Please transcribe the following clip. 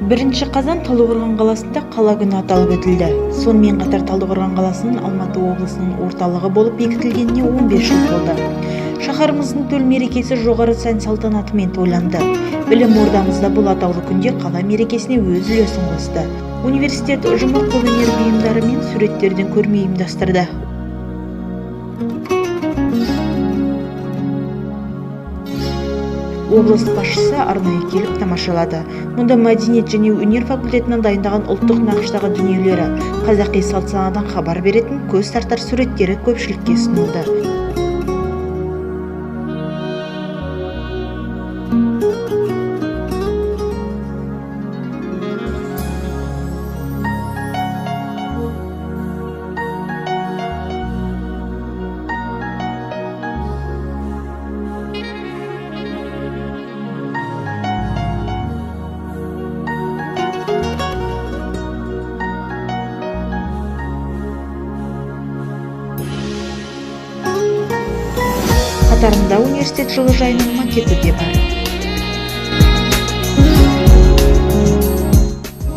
1 қазан Талдықорған қаласында қала күні аталып өтілді. Сонымен қатар Талдықорған қаласының Алматы облысының орталығы болып бекітілгеніне 15 жыл толды. Шаһарымыздың төл мерекесі жоғары сән салтанатымен тойланды. Білім ордамызда бұл атаулы күнде қала мерекесіне өз үлесін қосты. Университет ұжымы қолөнер бұйымдары мен суреттерден көрме ұйымдастырды. Облыс басшысы арнайы келіп тамашалады. Мұнда мәдениет және өнер факультетінің дайындаған ұлттық нақыштағы дүниелері, қазақи салт-санадан хабар беретін көз тартар суреттері көпшілікке ұсынылды. Қатарында университет жылыжайының макеті де бар.